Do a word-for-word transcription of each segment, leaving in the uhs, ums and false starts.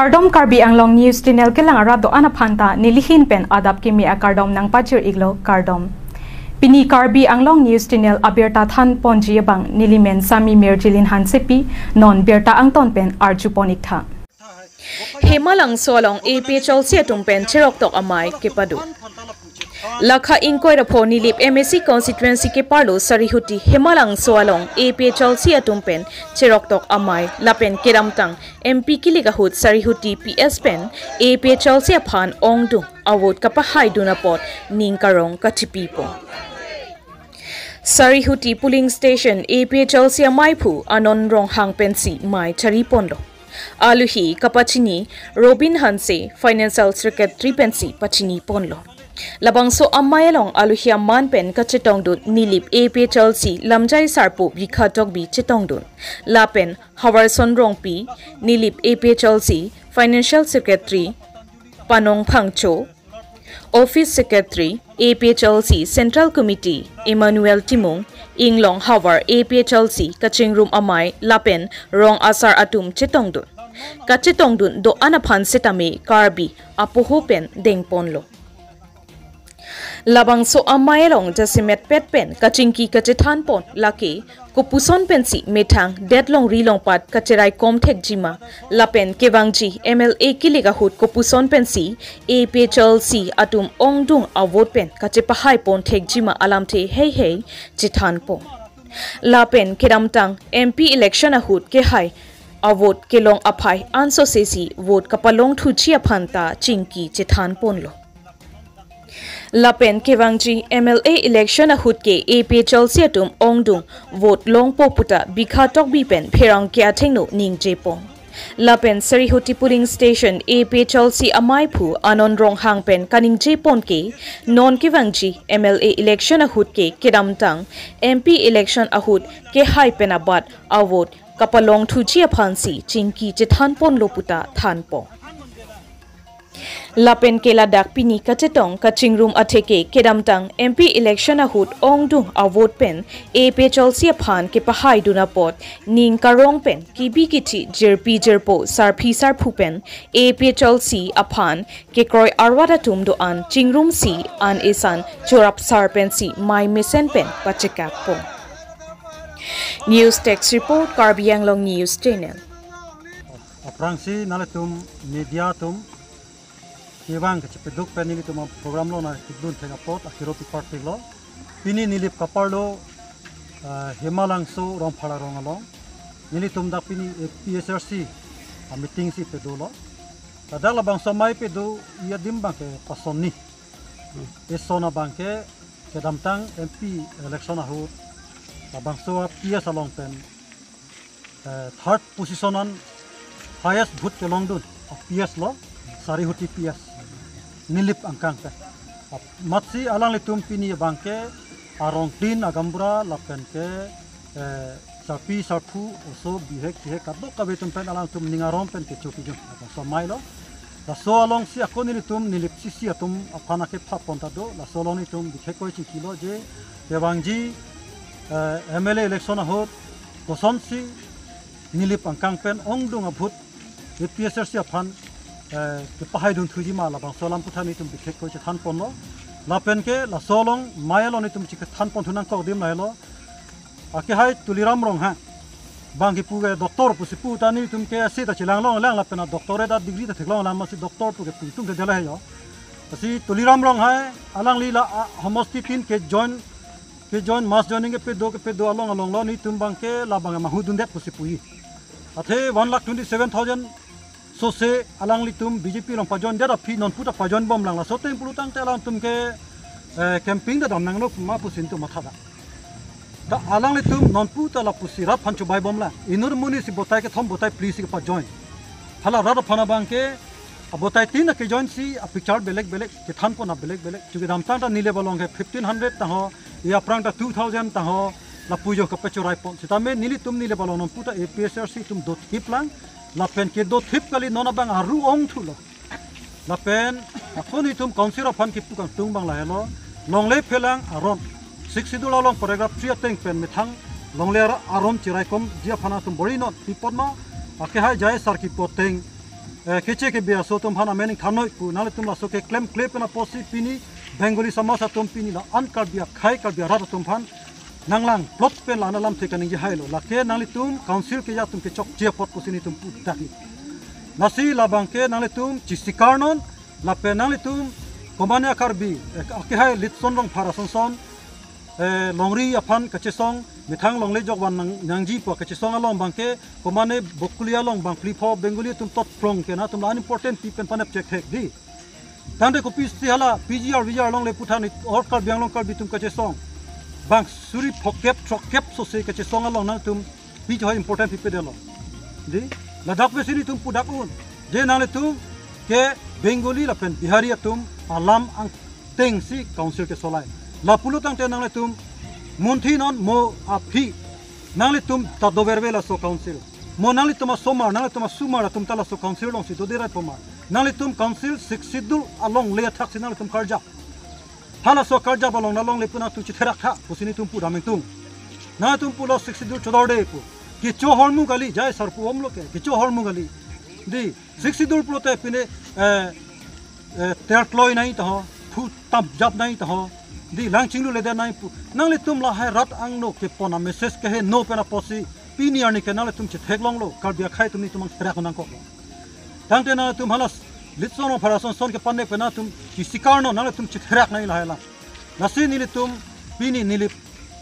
Kardom, Karbi Anglong News Channel kelang arat do-an aphan ta nelihin pen adap kimi akardom nangpajir-iklo, kardom. Pini Karbi Anglong News Channel abirta thanponji abang nelimen Sami Mirjilin Hansepi, non birta angton pen arjupon-iktha. Hemalangso along A P H L C atum pen cheroktok amei kepado. Lakha ingkoi ra pho Nilip M A C constituency keparlo Sarihuti Hemalangso along A P H L C atum pen cheroktok amei lapen kedamtang M P kilik ahut Sarihuti P S pen A P H L C aphan ongdung avote kapahaidun apot ning karong kachipipon. Sarihuti polling station A P H L C ameiphu Anon Ronghang pensi mei chariponlo. Aluhi kapachini Robin Hanse, Financial Secretary pensi pachiniponlo. Labangso amei along aluhi aman pen kachetongdun Nilip A P H L C lamjai sarpo Bikha Tokbi chetongdun. Lapen Havarson Rongpi, Nilip A P H L C Financial Secretary Panong Phangcho, Office Secretary A P H L C Central Committee Emmanuel Timung, Inglong Havar A P H L C kachingrum amei lapen rong asar atum chetongdun. Kachetongdun do-an aphan setame Karbi apoho pen dengponlo. Labangso amei along jasemet pet pen kachingki kachethanpon lake kopuson pensi methang det longri longpat kacheraikom thekjima lapen kevangji M L A kilik ahut kopuson pensi A P H L C atum ongdung avote pen kachepahaipon thekjima alamthe heihei chethanpon. Lapen kedamtang M P election ahut kehai avote kelong aphai ansose si vote kapalongthuji aphan ta chingki chethanponlo. Lapen kevangji M L A election ahut ke A P H L C atum ongdung vote longpo puta Bikha Tokbi pen pherangke athengno ningjepon. Lapen Sarihuti polling station A P H L C ameiphu Anon Ronghang pen kaningjepon ke non kevangji M L A election ahut ke kedamtang M P election ahut kehai pen abat avote kapalongthuji aphansi chingki chethanponlo puta thanpon. Lapen ke ladak pini kachetong kachingrum atheke kedamtang M P election ahut ongdung avote pen A P H L C aphan kepahaidun apot ning karong pen kebi kithi jirpi jirpo sarpi sarphu pen A P H L C aphan kekroi arwat atum do-an chingrumsi an esan chorap sar pensi mei mesen pen pachekakpon. News Desk Report, Karbi Anglong News Channel. Aphrangsi nanglitum media atum kevang kachepeduk pen nelitum program along nangkedun thek apot akiro pipartiklo. Pini Nilip kaparlo, ah, Hemalangso Rongphar arong along. Nelitum dak pini A P H L C a meeting si pedolo. Ladak labangso amei pedo-i adim abangke pasonni. Eson abangke kedamtang M P election ahut labangso a P S along pen, eh, third position an highest vote kelongdun a P S lo, Sarihuti P S, Nilip angkang pen. Amatsi alanglitum pini abangke arongtin, agaonbura lapen ke, eh, sarpi sarphu oso bihek bihek kadokave atum pen alangtum ning arom pen kecho kejun labangso ameilo. Laso alongsi ako nelitum Nilip C C atum aphan akepha pon ta do. Laso along nelitum bikhekkoi chingkilo je kevangji, eh, M L A election ahut kosonsi Nilip angkang pen ongdung avote A P H L C aphan, eh, kepahaidun thuji ma labangso alam aputhak nelitum bikhekkoi chethanponlo. Lapen ke laso along mei along nelitum chikethanpon thu nangkok adim lahelo. Akehai Tuliram Ronghang abangke pu ke doctor pusi pu ta nelitum ke ase ta chelang longlang lapen a doctorate a degree ta theklonglang, amatsi doctor pu ke pu itum ke dela heyo. Lasi Tuliram Ronghang alangli la, a, homosti tin kejoin, kejoin mass joining kepedo kepedo along alonglo nelitum abangke labang mahudundet pusi puji. Athe one lakh twenty seven thousand sose alanglitum B J P along pajoindet aphi nonpu ta pajoin bomlang, laso ateng pulo tangte alangtum ke, eh, campaign ta damnanglo ma pusi nelitum matha dak. Ta alanglitum nonpu ta lapusi rat aphan chobai bomlang. Inut amonit si botai kethom botai phli si kepajoin. Hala rat aphan abangke abotai tin akejoin si a picture belek belek, kethanpon abelek belek. Chukidamtang ta Nilip along ke fifteen hundred tangho, e aphrang ta two thousand tangho, lapu jo kapechoraipon. Sitame nelitum Nilip along nonpu ta A P H L C atum dothiplang, lapen kedothip kali, non abang aru ongthulo. Lapen ako nelitum council aphan kipu kangtung abang lahelo, longle phelang aron, Sixth Schedule along paragraph three ateng pen methang longle ar-, aron cheraikomji aphan atum bor-i non, pi apot ma, akehai J I sir kipu ateng eh, keche kebe aso atum aphan amen ingthan noi pu nanglitum laso keklemkle pen apotsi pini Bengali samaj atum pini la-an Karbi akhei Karbi arat atum aphan nanglang plot pen la-an alamthe kaningje hailo. Lake nanglitum council keja atum kechokche apot pusi nelitum pu dak ni. Lasi labang ke nanglitum chisikarnon lapen nanglitum komane Karbi, eh, akehai Litson Rongphar asonson, eh, longri aphan kachesong, methang longle jokvan nang, nangji pu kachesong along abang ke, komane Bokulia along bang phli pho Bengali atum tot phrong ke nangtum la-an important pi pen panep chek thek dei. Tangte kopisi hala P G R V G R along le puthan it or Karbi Anglong Karbi atum kachesong. Bang suri phokep throkep sose kachesong along nangtum pi choi important pi pedelo. Dei, ladak pusi nelitum pu dak un. Je nanglitum ke Bengali lapen Bihari atum alam angtengsi council kesolai. Lapulo tangte nanglitum munthi non mo aphi nanglitum ta doverve laso council. Mo nanglitum asomar, nanglitum asomar atum ta laso council alongsi doderai pomar. Nanglitum council Sixth Schedule alongle athaksi nanglitum karjap. Halaso karjap along nalongle pu nangtum chitherak tha pusi nelitum pu dam ingtung. Nangtum pulo Sixth Schedule chodorde pu. Kecho hormu kali, jai sarpo omlo ke, kecho hormu kali. Dei, Sixth Schedule pulote pine, eh, eh, terkloi nangji taho, phu tamjap nangji taho. Dei, lang chingluledet nangji pu. Nanglitum lahai rat angno kepon amessage keheno pen apotsi pini arni ke nanglitum chitheklonglo, Karbi akhei atum nelitum angtherak nangkoklo. Tangte nangtum hala Litson Rongphar asonson kepanek pen nangtum chisikarnon, nangtum chitherak nangji lahai alam. Lasi nelitum pini neli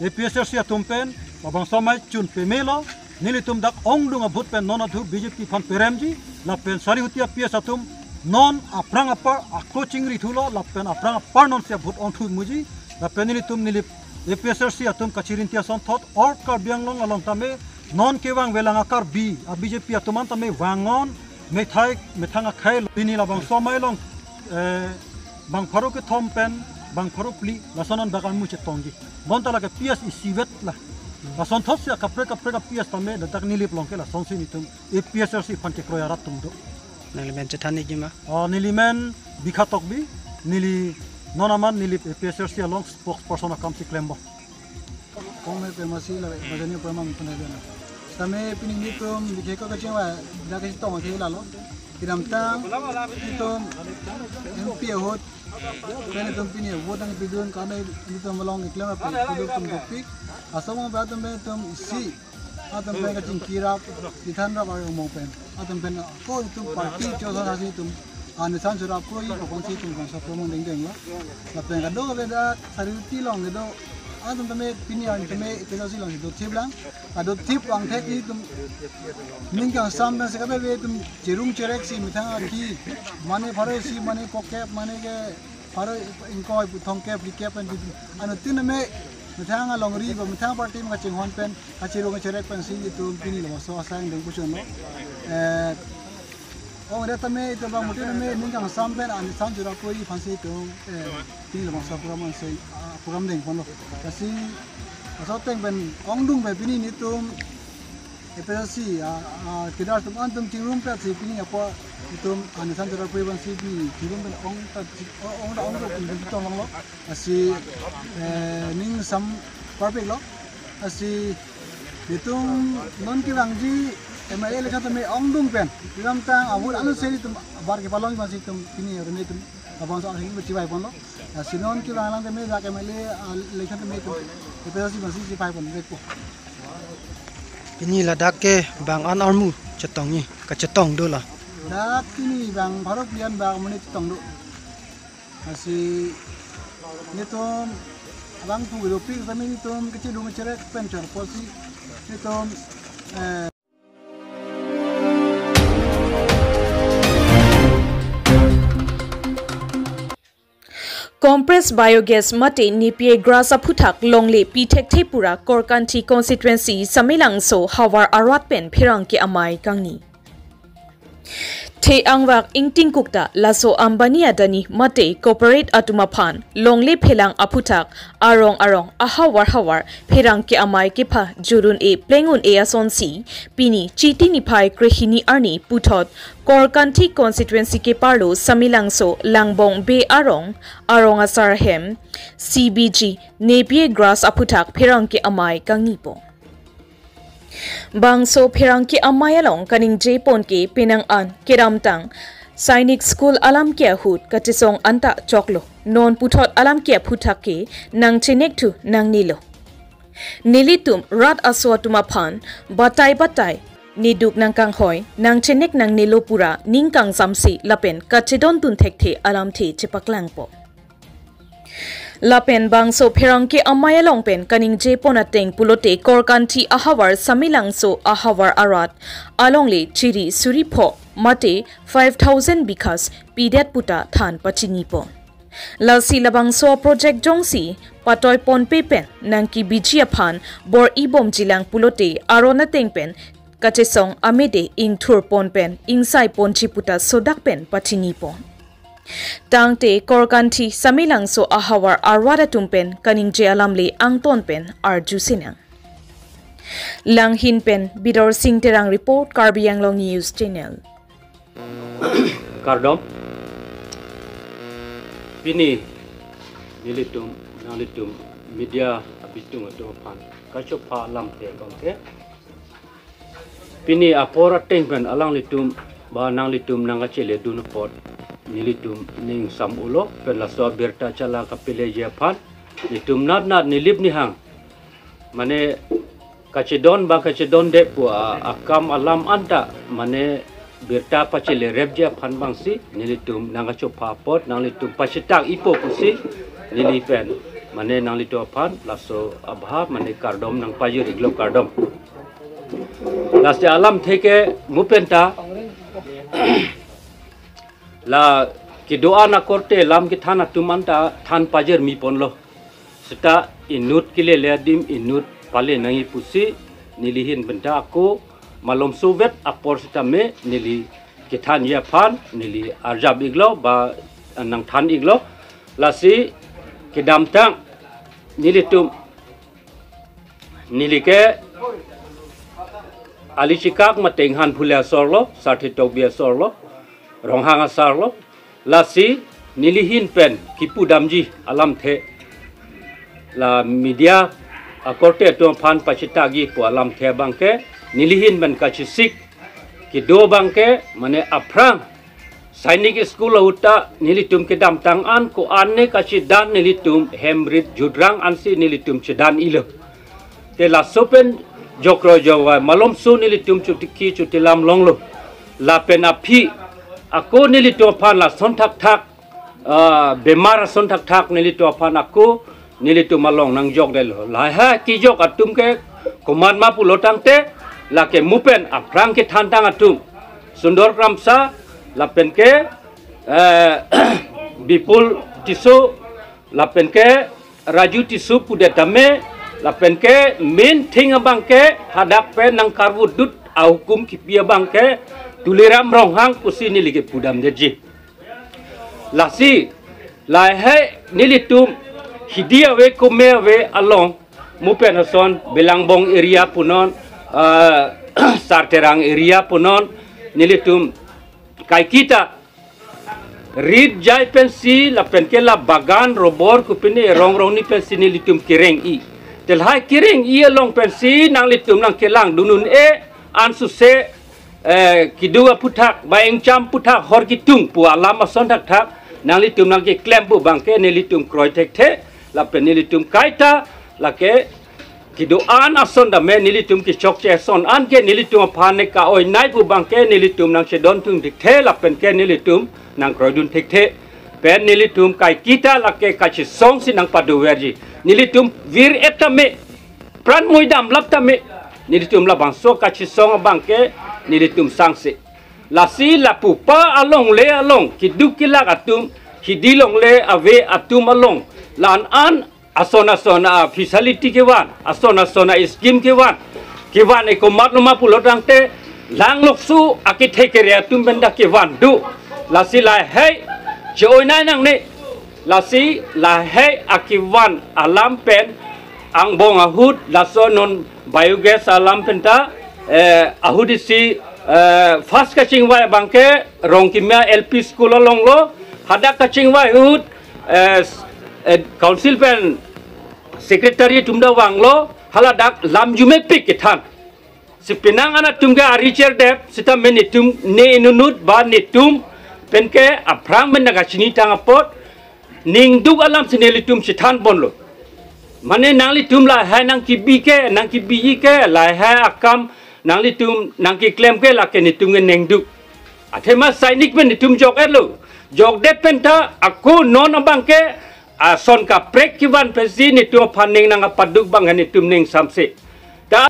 APHLC atum pen labangso amei chun pemelo, nelitum dak ongdung abhut pen non adhu BJP aphan peremji, lapen Sarihuti a-PS atum non aphrang apar ako chingri thulo, lapen aphrang apar nonsi abhut ongthu muji, lapen nelitum neli APHLC atum kachirinti asonthot or Karbi Anglong along tame non kevang velang a-Karbi a-BJP atum an tame vangnon, methai methang akhei lo. Pini labangso amei along, eh, bang pharo kethom pen bang pharo phli lason an dak armu chetongji. Bonta lake PS isivet la. Lasonthotsi akaprek kaprek a-PS tame ladak nilip along ke lasonsi nelitum APHLC aphan kekroi arat atum do. Nangli men chethan nangji ma? Oh, neli men Bikha Tokbi, neli non aman neli APHLC along spokesperson akamsi klembom. Kong me pemasi la bajani pemang pun aja na. Tame pini nelitum dikhe ko kachingvai dak kachetong ke lalo. Kedamtang nelitum MP ahut pen nelitum pini vote nangpidun kame nelitum along keklem apa nelitum dopik. Asomar atum pen nelitum isi atum pen kachingki rap, chethan rap ari umong pen. Atum pen ko nelitum party chosa hasi nelitum anisan chorap kroi, kokon si nelitum kongsa promong dengdeng lo. Lapen kadokave dak Sarihuti along kedo atum tame pini arni tame kedo si alongsi dothip lang. Adothip angthek nelitum ning kangsam pen si kadokave nelitum cherung chereksi methang aki, mane pharo isi, mane kokep, mane ke pharo ingkoi, pu thomkep, phlikep pen nelitum anuttin tame methang alongri ba methang party ma kachinghon pen kachirung kacherek pensi nelitum pini labangso asai angdeng puchunlo. Eh, ong re tame itum bang mutin tame ning kangsam pen anisan chorap kroi aphansi itum, eh, pini labangso program ansi, ah, program dengponlo. Lasi laso ateng pen ongdung pen pini nelitum APHLC, ah, ah, kedar atum an nelitum chingrumpetsi pini apot nelitum anisan chorap kroi aphansi pini chingrum pen ong ta chi-, ong, ong ta ongdung pen nelitum chetong longlo. Lasi, eh, ning sam parpiklo. Lasi nelitum non kevangji MLA election tame ongdung pen kedamtang avote anut si nelitum bar kepalong aphansi nelitum pini arni nelitum labangso akhei chivaiponlo. Lasi non kevang alang tame dak MLA, ah, election tame nelitum APHLC aphansi chivaipon vekpo. Pini ladak ke bang an armu chetongji, kachetong do la? Dak pini bang pharo phli an bang amonit chetong do. Lasi nelitum abang pu dopik tame nelitum kachirung kacherek pen chorpo si nelitum, eh, Compressed biogas mate Napier grass aphuthak longle pi thekthe pura Korkanthi constituency Samelangso havar arat pen pherangke amei kangni. The-ang vak ingting kukta laso Ambani adani mate corporate atum aphan longle phelang aphuthak arong arong ahavar havar pherangke amei kepha jurun e pleng un-e asonsi pini Chiti niphai krehini arni puthot Korkanthi constituency keparlo Samelangso Langbong Bey arong, arong asar ahem, C B G, Napier grass aphuthak pherangke amei kangnipo. Bangso pherangke amei along kaningje pon ke penang an kedamtang Sainik School alam ke ahut kachesong anta choklo. Non puthot alam ke aphuthak ke nangchenek thu nangnelo. Nelitum rat aso atum aphan batai batai neduk nangkanghoi, nangchenek nangnelo pura ning kangsamse lapen kachedontun thekthe alamthe chepaklangpo. Lapen bangso pherangke amei along pen kaningje pon ateng pulote Korkanthi ahavar Samelangso ahavar arat alongle chiri suri pho mate five thousand bighas pidet puta than pachini pon. Lasi labangso project jongsi patoi ponpe pen nangkebiji aphan bor-i bomjilang pulote aron ateng pen kachesong amede ingthur pon pen ingsai ponji puta sodak pen pachini pon. Tangte Korkanthi Samelangso ahavar arat atum pen kaningje alam le angton pen arju sinang. Langhin pen Bidor Sing Terang report, Karbi Anglong News Channel. Kardom. Pini nelitum, nanglitum media abitung atum aphan kachopha alamthe abangke, pini apor ateng pen alanglitum ba nanglitum nangkacheledun apot nelitum ning sam-ulo, pen laso abirta chala kapeleji aphan nelitum nat nat nelip nihang mane kachedon ba kachedonde pu a-, akam alam anta mane birta pachelerepji aphan abangsi nelitum nangkachopha apot nanglitum pachethak-ipo pusi neli pen mane nanglitum aphan laso abha mane kardom nangpajir-iklo, kardom. Lasi alamthe ke mupenta la kedo-an akorte lam kethan atum anta than pajirmi ponlo. Seta inut kelele adim inut pale nangji pusi neli ahin penta ako malomso vet apor setame neli kethanji aphan neli arjap-iklo ba nangthan-iklo. Lasi kedamtang nelitum, neli ke Alichikak mate Inghan Phule asorlo, Sarthe Tokbi asorlo, Ronghang asarlo. Lasi neli ahin pen kipudamji alamthe, la media akorte atum aphan pachethakji pu alamthe abangke neli ahin pen kachesik kedo abangke mane aphrang Sainik School ahut ta nelitum kedamtang an ko-an ne kachedan nelitum hem rit judrang ansi nelitum chedan-ilo. Te laso pen jokroi jovai malomso nelitum chotiki chotilam longlo. Lapen aphi ako nelitum aphan lason thakthak, ah, bemar ason thakthak nelitum aphan ako nelitum along nangjokdetlo. Lahai kejok atum ke komat ma pulo tangte lake mupen aphrang kethantang atum Sundor Kramsa lapen ke, eh, Bipul Tisso lapen ke Raju Tisso pudet tame lapen ke main thing abangke hadak pen nangkarvudut ahukum kipi abangke Tuliram Ronghang pusi neli kepudamdetji. Lasi lahai nelitum hidi ave kume ave along mupen ason Belangbong area punon, ah, Sarterang area punon nelitum kaiketa rit jai pensi lapen ke la bagan robor kupine rong rongni pensi nelitum kereng-i. Te lahai kereng-i along pensi nanglitum nangkelangdun un-e ansose, eh, kedo aphuthak ba ingcham aphuthak hor kitung pu alam ason thakthak nanglitum nangkeklem pu abangke nelitum kroi thekthe lapen nelitum kaita lake kedo-an ason tame nelitum kechokche ason an ke nelitum aphan ne ka-oinei pu abangke nelitum nangchedontun thekthe lapen ke nelitum nangkroidun thekthe. Pen nelitum kaiketa lake kachesong si nangpadoverji. Nelitum vir-et tame, pran muidam lap tame, nelitum labangso kachesong abangke nelitum sangse. Lasi lapu pa alongle along keduk kelak atum, hidi longle ave atum along la-an an ason ason a-facility kevan, ason ason a-scheme kevan, kevan eko mat lo ma pulo tangte langlokso akethe kere atum pen ta kevan do. Lasi lahai che-oinei nangne. Lasi lahai akevan alam pen angbong ahut laso non biogas alam penta, eh, ahut isi, eh, first kachingvai abangke Rongkimia L P School alonglo, hadak kachingvai ahut, eh, s-, eh, council pen secretary atum ta vanglo, haladak lam arjumepik kethan. Si penang an atum ke ari cherdep, seta men netum ne inutnut ba netum pen ke aphrang men nangkachini tang apot, ningduk alam si nelitum chethan ponlo. Mane nanglitum lahai nangkebi ke, nangkebiji ke, lahai akam nanglitum nangkeklem ke lake netum ke ningduk. Athema sainik pen netum jok-etlo. Jokdet pen ta ako non abang ke ason kaprek kevan pensi netum aphan ning nangkapaduk abang netum ning samse. Ta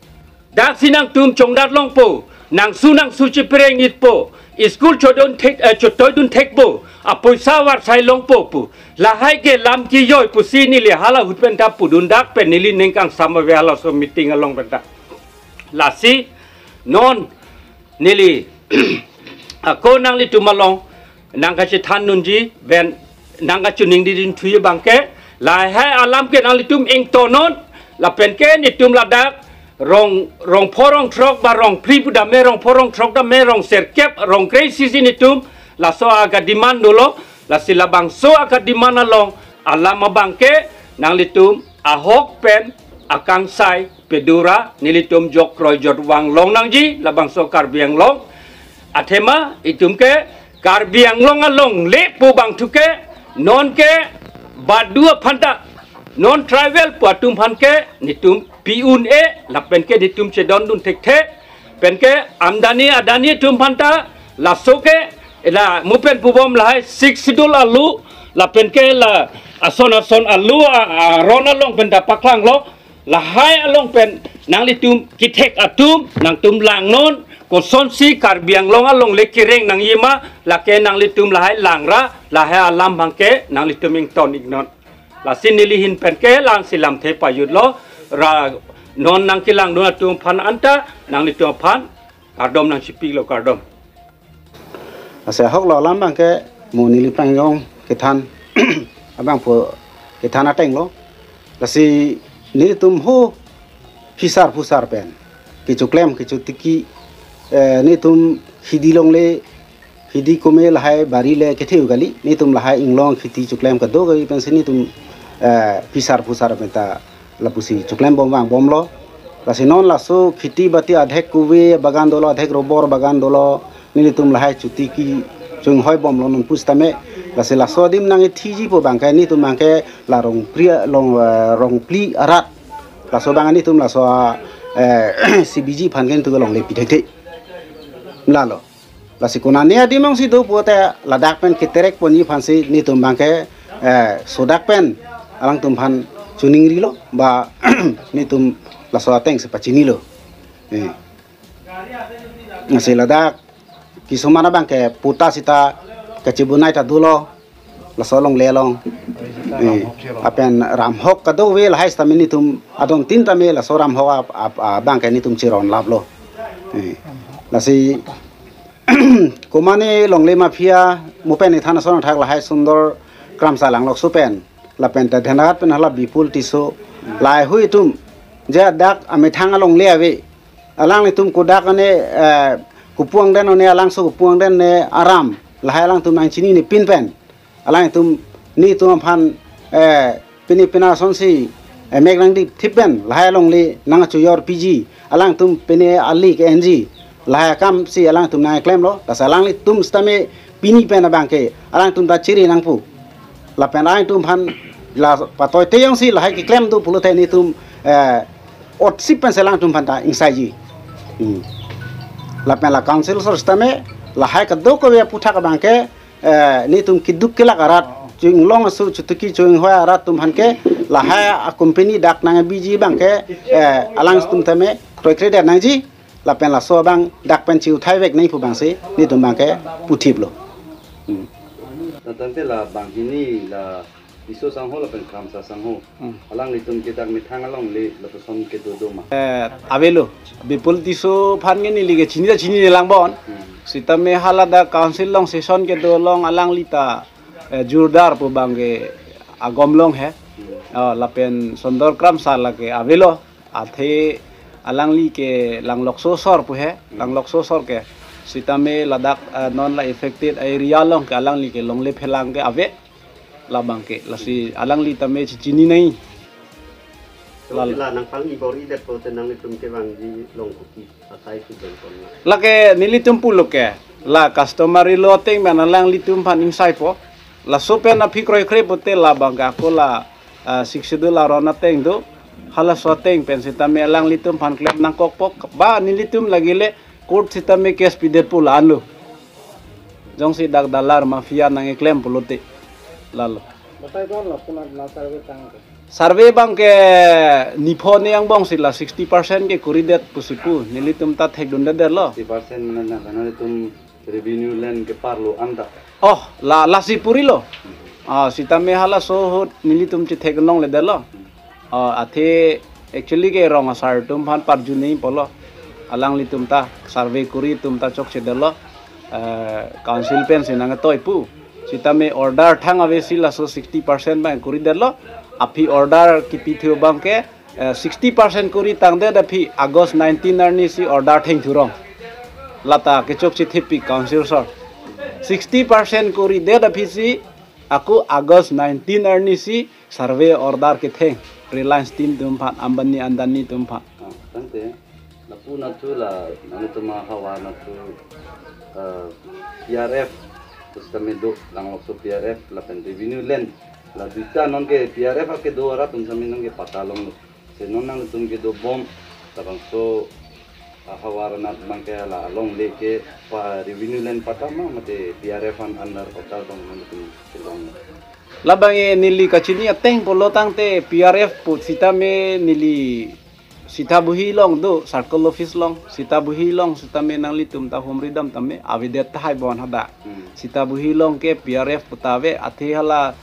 dak si nangtum chongdat longpo, nangsu nangsu chepereng-itpo, school chodun thek, eh, chotoidun thekpo, apoisa varsai longpo pu. Lahai ke lam kejoi pusi neli hala ahut pen ta pudun dak pen neli ning kangsam ave halaso meeting along pen ta. Lasi non neli ako nanglitum along nangkachethan dunji pen nangkachiningri dun thuji abang ke, lahai alam ke nanglitum ingtonnon, lapen ke netum ladak rong, rong pho rong throk ba rong phli pu dam me, rong pho rong throk dam me, rong serkep, rong kre-isi si netum laso aka demand dolo. Lasi labangso aka demand along alam abang ke nanglitum ahok pen akangsai pado ra nelitum jok kroi jot vang long nangji labangso Karbi Anglong. Athema itum ke Karbi Anglong alongle pu abang thu ke non ke badu aphan ta, non tribal pu atum aphan ke netum pi un-e lapen ke netum chedondun thekthe. Pen ke Ambani Adani atum aphan ta laso ke la mo pen pubom lahai Sixth Schedule alo, lapen ke la ason ason alo a, aron along pen ta paklanglo. Lahai along pen nanglitum kethek atum nangtum langnon, kosonsi Karbi Anglong alongle kereng nangji ma, lake nanglitum lahai lang ra, lahai alam abang ke nanglitum ington-iknon. Lasi neli ahin pen ke la-an si lamthe pajutlo, ra non nangkelangdun atum aphan anta nanglitum aphan kardom nangchipilo, kardom. Lasi ahoklo alam abang ke mo neli prangyong kethan abang pu kethan atenglo. Lasi nelitum ho phisar phusar pen kechoklem kechotiki, eh, netum hidi longle, hidi kome lahai bari le kethe-u kali, netum lahai inglong kheti choklem kedo kali pensi netum, eh, phisar phusar pen ta lapusi choklem bom vangbomlo. Lasi non laso kheti bati adhek kuve bagan dolo, adhek robor bagan dolo, nelitum lahai chotiki chonghoi bomlo non pusitame. Lasi laso adim nangkethiji pu abang ke netum abang ke la Rongphli long, eh, Rongphli arat. Laso abang netum laso, eh, C B G aphan ke netum alongle pi thekthe. Lalo. Lasi konane adim along si do pulote ladak pen keterek ponji aphan si netum abang ke, eh, sodak pen alangtum aphan chiningrilo ba netum laso ateng si pachinilo. Eh. Lasi ladak kisuman abang ke puta sita kachibunai ta dolo. Laso alongle along. Eh, apen ramhok kadokave lahai sitame netum adon tin tame laso ramhok ap, ap, abang ke netum chiron laplo. Eh, lasi komane longle mafia mo pen ithan ason athak lahai Sundor Kramsa Langlokso pen, lapen ta Dhenrat pen hala Bipul Tisso, lahaihui atum je dak amethang alongle ave. Alanglitum kodak ane, eh, kopu angdeng ane, alangso kopu angdeng ane aram lahai alangtum nangchinine pin pen. Alangtum netum aphan, eh, pini pina asonsi, eh, mek nangdipthip pen lahai alongle nangchojor piji, alangtum pini ali ke-enji lahai akam si alangtum nangklemlo, lasi alanglitum sitame pini pen abang ke alangtum ta chiri nangpo. Lapen alangtum aphan la patoi teyong si lahai keklem do pulote netum, eh, otsip pen si alangtum aphan ta ingsaiji. Hmm. Lapen la council asor sitame lahai kadokave aputhak abang ke, eh, netum keduk kelak arat, chonglong aso chotiki chonghoi arat atum aphan ke lahai a company dak nangbiji abang ke, eh, alangtum tame kroikredet nangji, lapen laso abang dak pen chiuthai vek nangji pu abang si netum abang ke puthiplo. Hmm. Tangte la banghini la Tisso sangho lapen Kramsa sangho. Hmm. Alanglitum ke dak methang alongle lapuson kedo do ma? Eh, avelo. Bipul Tisso aphan ke neli ke chini ta chinine lang bon. Hmm. Sitame hala dak council along session kedo along alangli ta, eh, jurdar pu abang ke agom long he. Hmm. Oh, lapen Sundor Kramsa lake avelo. Athe alangli ke Langlokso asor pu he, hmm, Langlokso asor ke. Sitame ladak, eh, non la affected area along ke alangli ke longle phelang ke ave. Labang ke, lasi alangli tame chichinine. Lal. Ila nangpang ibor idet po te nanglitum kevangji along kopi asai sudeng pon na. Lake nelitum pulo ke, la customary law ateng pen alanglitum aphan ingsai po. Laso pen aphi kroikre pote labang ke ako la, ah, Sixth Schedule aron ateng do. Halaso ateng pen sitame alanglitum aphan klem nangkokpo. Ba nelitum lagi le court sitame case pidet po la-anlo. Jongsi dak dalar mafia nangkeklem pulote. Lalo. Batai don lo, kuna na survey tang ke. Survey abang ke nipho ne angbong si la sixty percent ke kuridet pusi pu. Nelitum ta thekdundedet lo. Sixty percent mane na, karena itum revenue land ke parlo anta. Oh, la, lasi purilo. Ah, sitame halaso ahut nelitum chethek nongledet lo. Ah, athe actually ke rong asar atum aphan parju nei pulo. Alanglitum ta survey kuri atum ta chokchedet lo. Eh, council pensi nangtoi pu. Sitame order thang ave si laso sixty percent abang kuridet lo. Aphi order kipithu abang ke, eh, sixty percent kuri tangdet aphi August nineteen arni si order thengthurong. Lata kechokche thepik council sir. Sixty percent kuridet aphi si ako August nineteen arni si survey order ketheng Reliance team atum aphan, Ambani Adani atum aphan. Ah, tangte, lapu nathu la, nanglitum ahavar nathu, eh, P R F, pusitame do, langlokso P R F, lapen revenue land, la duita nonke P R F akedo arat atum sitame nonke patta longlo. Se non nanglitum kedobom, labangso ahavar anat abang ke la alongle ke pa revenue land patta ma mate P R F an under patta abang nanglitum kelong. Labang e neli kachini ateng pulo tangte P R F pu sitame neli Sitabuhi along do, circle office along, Sitabuhi along sitame nanglitum ta humri dam tame, avedet tahai bon hadak. Hmm. Sitabuhi along ke P R F pu ta ave, athe halaso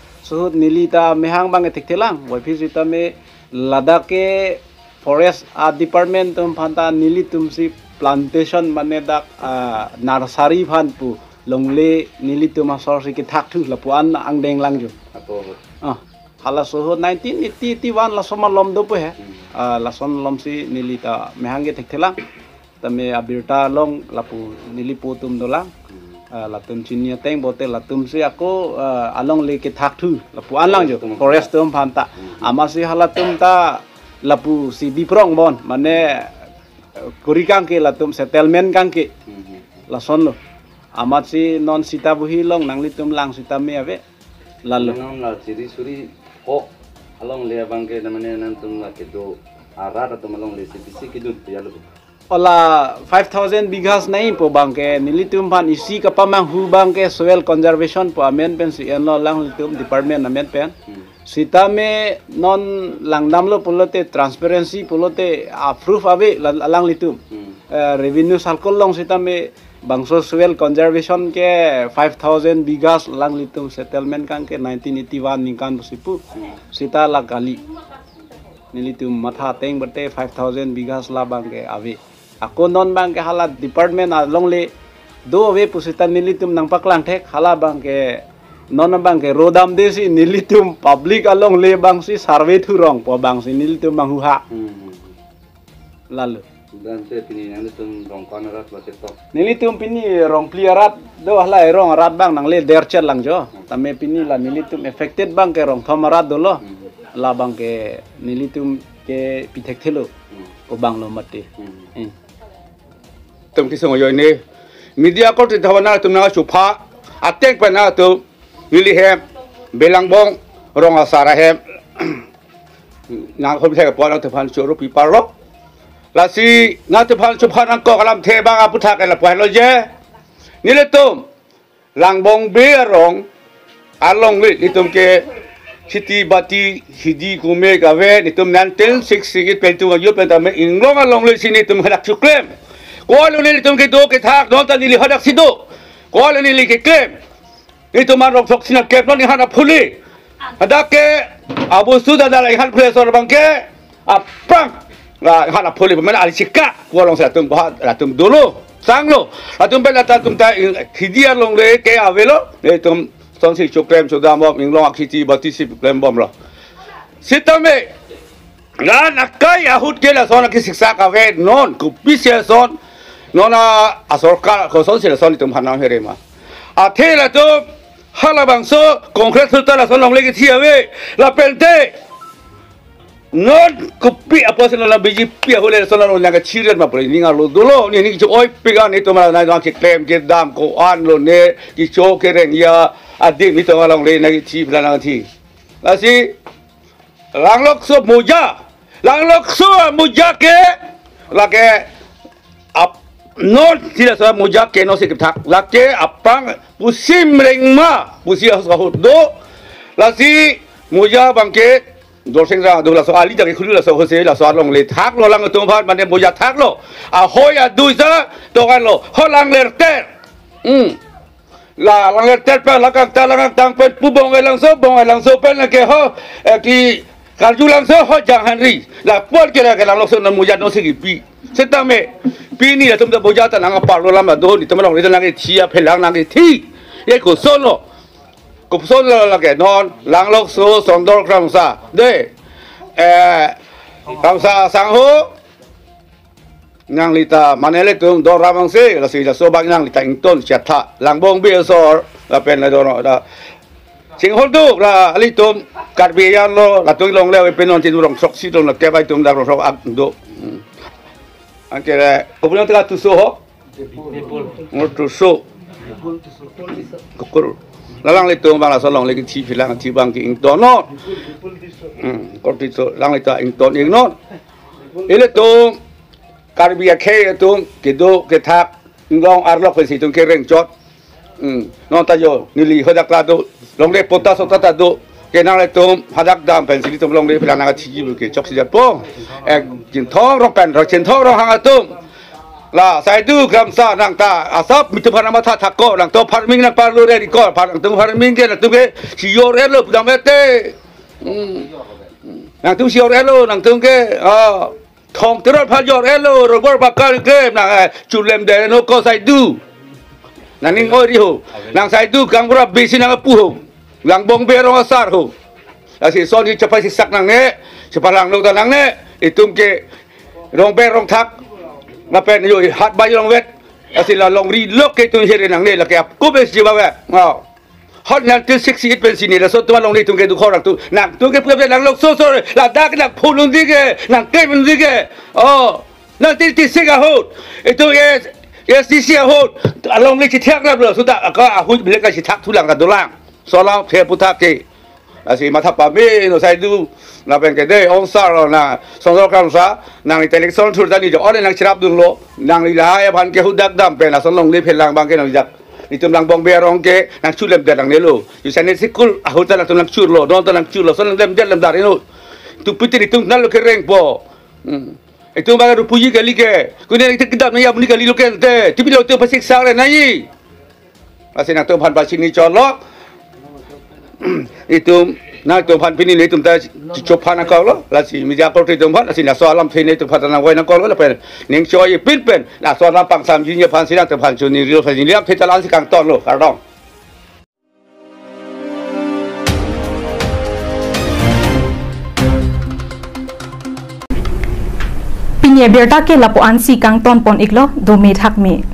ahut neli ta mehang abang e thekthelang, waipi sitame ladak ke forest a department atum aphan ta nelitum si plantation mane dak, ah, nursery aphan pu longle nelitum asor si kethakthu lapu-an angdeng lang jo. Apo? Ah, halaso ahut nineteen eighty, eighty-one laso malom do pu he. Hmm. Ah, lason malom si neli ta mehang ke thekthelang. Tame abirta along lapu neli po atum dolang. Hmm. Ah, latum chini ateng pote latum si ako, ah, alongle kethakthu lapu-an lang jo. Forest atum. Forest atum aphan ta. Hmm. Amatsi halatum ta lapusi biprong bon. Mane, eh, kuri kangke latum settlement kangke. Hmm. Lasonlo. Amatsi non Sitabuhi along nanglitum lang sitame ave. Lalo. Non la chiri suri ho alongle abang ke namane nangtum la kedo arat atum alongle si bisi kedun pu ya lo. Ola five thousand bighas nai pu abang ke nelitum aphan isi kapamanghu abang ke soil conservation pu amen pensi enlo alanglitum department amen pen. Hmm. Sitame non langdamlo pulote transparency pulote a proof ave la-, alanglitum. Hmm. Eh, revenue circle along sitame bangso soil conservation ke five thousand bighas alanglitum settlement kangke nineteen eighty-one ningkan pusi pu. Hmm. Sita la kali. Nelitum matha ateng pote five thousand bighas labang ke ave. Ako non abang ke hala department alongle do ave pu sita nelitum nangpaklang thek, hala abang ke non abang ke rodamde si nelitum public alongle abang si survey thurong pu abang si nelitum manghuha. Hmm. Lalo. Dan se pini nanglitum rong ko-an arat lo chetok? Nelitum pini rong phli arat do, hala erong arat abang nangle derchet lang jo. Hmm. Tame pini la nelitum affected abang ke rong thom arat dolo. Hmm. Labang ke nelitum ke pithekthelo. Hmm. Ko abang lo mati. Hmm. Hmm. Tum kisung yo ini. Media ko ti thawana tum nangchupha. Ateng pen nangtum neli hem, Belangbong rong asar ahem. Nang khom thek apot nangtum aphan choro pi parlo. Lasi nangtum aphan chupha nangkok alamthe abang aphuthak ke lapu-an lo je. Nelitum Langbong Bey arong alongle nelitum ke kheti bati hidi kume kave, nelitum nineteen sixty-eight pen tum ajo pen tame inglong alongle si nelitum hadak choklem. Ko-an lo nelitum kedo kethak, non ta neli hadak si do. Ko-an lo neli keklem. Nelitum arong thok sina kep non inghan aphuli. Hadak ke abusu dadala inghan phule sor abang ke aphrang. La inghan aphuli pemena ali chika. Ko-an lo si latum baha latum dolo. Sanglo. Latum pen latum ta ing-, hidi alongle ke avelo. Nelitum sonsi choklem chodambom inglong akheti bati si klembomlo. Sitame. Ngan akai ahut ke lason aki siksa kave non, kopisi ason, non a, asorkar kosonsi lason itum hanam here ma. Athe latum halabangso Congress sultan lason longle kethi ave, lapente Non kopi apot si non la B J P ahut le son lo nang kachirian ma pore ning arlo dolo, ne ning cho oi pega ne tomar na nang keklem kedam ko-an lo ne kecho kereng ya adim ne tomar longle nang kethi phelang nangkethi. Lasi Langlokso Moja, Langlokso Moja ke lake ap non sila sa Moja ke non si kethak lake aphrang pusi mereng ma pusi ahut do. Lasi Moja abangke Dorsing ra do laso ali jagi khulu laso hose laso alongle thaklo, lang atum aphan mane Moja thaklo. Ahoi adui sa tokan lo ho langlerter. Hmm. La langlerter pen la kangta la kangtang pen pu Bongai Langso, Bongai Langso pen ke ho, eh, ki Karju Langso ho Janghanri. La pon kera ke Langlokso non Moja non si kipi. Setame pini atum ta Moja ta nang aparlo lam do, ne tomar longle ta nang kethi aphelang nangkethi. Ye koson lo. Koson lo lake non Langlokso Sondor Kramsa. De. Eh, Kramsa sangho. Nangli ta mane ilitum doram angse, lasi laso abang nangli ta ington chatha. Langbong Besor lapen la dono da. Chinghon tu la ilitum Karbi an lo, latum longle pen non tin rong sok si tum la kebai tum da rong sok ak do. Hmm. Anke le, kopi nang teka Tisso ho? Ngo Tisso. Kukur. La lang ilitum abang laso longle kethi phelang thi abang ke ington non. Hmm, kor Tisso, lang ilitum ington ing non. Ilitum Karbi akhei atum kedo kethak inglong arlok pensi itum kereng chot. Hmm. Non ta jo neli hadak la do longle pota sota ta do. Ke nanglitum hadak dam pensi itum longle phelang nangkethi bu ke chok si jatpo. Ek Chinthong Ronghang pen, Chinthong Ronghang atum. La Saidu Kramsa nang ta asap mitum aphan matha thak ko, nangtum farming nang parlo re ko, nangtum farming ke nangtum ke si jor-etlo pudam ete. Hmm. Nangtum si jor-etlo, nangtum ke, ah, Thong terot pha jor-etlo, rubber bakal klem nang, eh, chulem de no ko Saidu. Nang ning oi ri ho. Nang Saidu kangbura besi nang apu ho. Langbong Berong asar ho. Lasi son hi chepai si sak nangne, chepalang lo ta nangne, itum ke rong ber rong thak. Lapen yo hat bai rong vet. Lasi la longri lok ke itum here nangne lake ap ko bes jiba vet. Wow. Hot nineteen sixty-eight pensi ne laso atum along ne itum ke dukho rang tu. Nangtum ke puke Langlokso so ladak nang phulun di ke, nang klem di ke. Oh, nineteen eighty-six ahut. Itum S, S D C ahut. Alongle chithak na bro, sudah aka ahut bilek ka chithak thulang ka dolang. Solang phe puthak ke. Lasi matha pame no Saidu. Lapen ke de ong sar lo na Sondor Kramsa, nang election thur tani jo ole nang chirap dunlo. Nangli lahai aphan ke hadak dam pen ason longle phelang abang ke nang jak. Itum Langbong Berong ke nang chulem de nangne lo. Yu sane sikul ahut ta nangtum nang churlo, don ta nang churlo, son lem de lem dar ino. Tu putin itum nalo kerengpo. Hmm. Itum abang rupuji kali ke. Kune itum kedam na ya muni kali lo ke te. Tipi lo itum pasik sar na yi. Lasi nangtum aphan pachini cholo. Itum, nangtum aphan pini ne itum ta chophan nangkoklo. Lasi media korte itum aphan, lasi laso alamthe ne itum aphan nangvoi nangkoklo, lapen ning choi pin pen laso alam pangsamji aphan si nangtum aphan chini rilo phan liam theta lang si kangtonlo, kardom. Pini abirta ke lapu-an si kangton pon iklo, dome thakme.